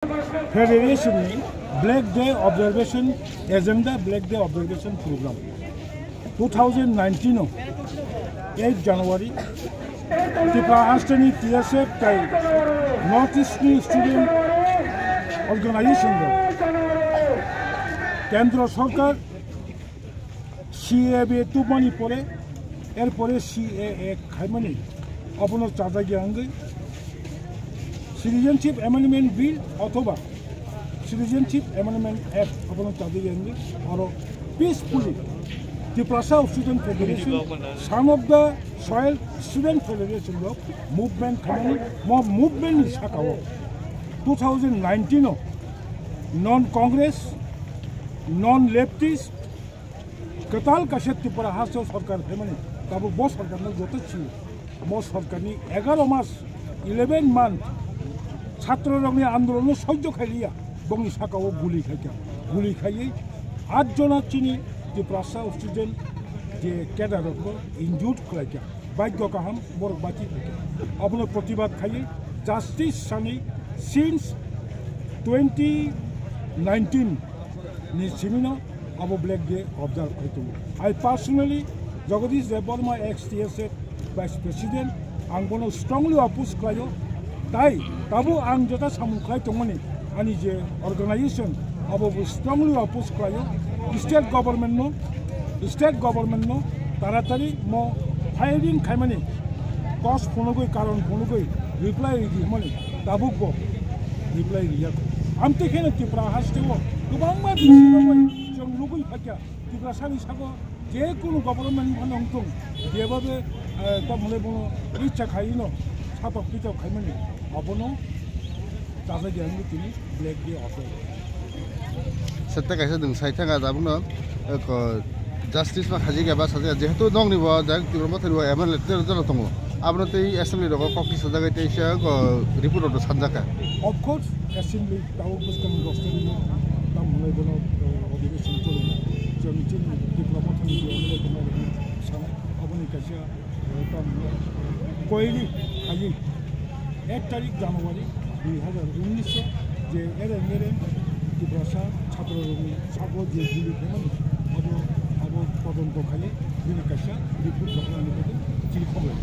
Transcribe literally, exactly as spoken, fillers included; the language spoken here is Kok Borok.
Federation ni Black Day Observation Agenda, Black Day Observation Program. Two thousand nineteen o eight January Tripura Hasteni T S F tai North East ni Student Organization rok Kendro Sorkar C A A tubmani pore, erpore C A A khaimani, abono chajagya wngwi Citizenship Amendment Bill othoba Citizenship Amendment Act abono chajagya wngwi oro peacefully Tiprasa Student Federation, son of the soil Student Federation rok movement khaimani, mo movement ni sakao two thousand nineteen o non Congress, non leftist, kwtal kaisa Tripura haste sorkar phaimani, tabuk bo sorkarno joto si, bo sorkarni egaro mas, eleven month, chhatro rokni andolonno sojjo khailiya, bongni sakao guli khaikha, guli khaiwi at jona chini Tiprasa student je cadre rokno injured khlaikha, bhagyo kaham borok bachi khaikha, abono protibad khaiwi justice sani since twenty nineteen ni simino abo Black Day observe khai tongo. I personally, Jagadish Debbarma, ex T S F Vice President, ang bono strongly oppose khlaio. Tai tabuk ang jeta samung khlai tongmani ani je organization abo bo strongly oppose khlaio. State government no, state government no taratari mo firing khaimani cause phunugwi, karon phunugwi reply ridi hwnmani tabuk bo reply riya. Amtwi kheno Tripura haste o kwbangma bising rok bai chwng nugwi phaikha. Tiprasani sago je kunu government phano wngthung, jebabe, eh, tamo hwnle bono icha khaino satok pitok khaimani, abono chajagya wngwi tini Black Day observe. Sette kaisa nwng sai thangkha tabukno, eh, ko, justice ma khajikya ba sajak, jehetu nokni bo jak Tipra Mothani bo M L A tero tero tongo. Abono tei assembly rogo kok tisajagwi teisa, o, report rok sanjakha. Of course, assembly tabuk bwskang dosta ni tamo hwnlai bono, o, odhibeshon choli. Chwng chini Tipra Mothani je M L A tongnai rokni sanai, aboni kaisa, o, tamo hwnlai koini khaiwi ek tarik January dui hazar unnish o je ereng ereng Tiprasa chhatro rokni sago je guli khaimani, abo, abo todonto khaiwi bini kaisa report rok nani bagwi chini khobor.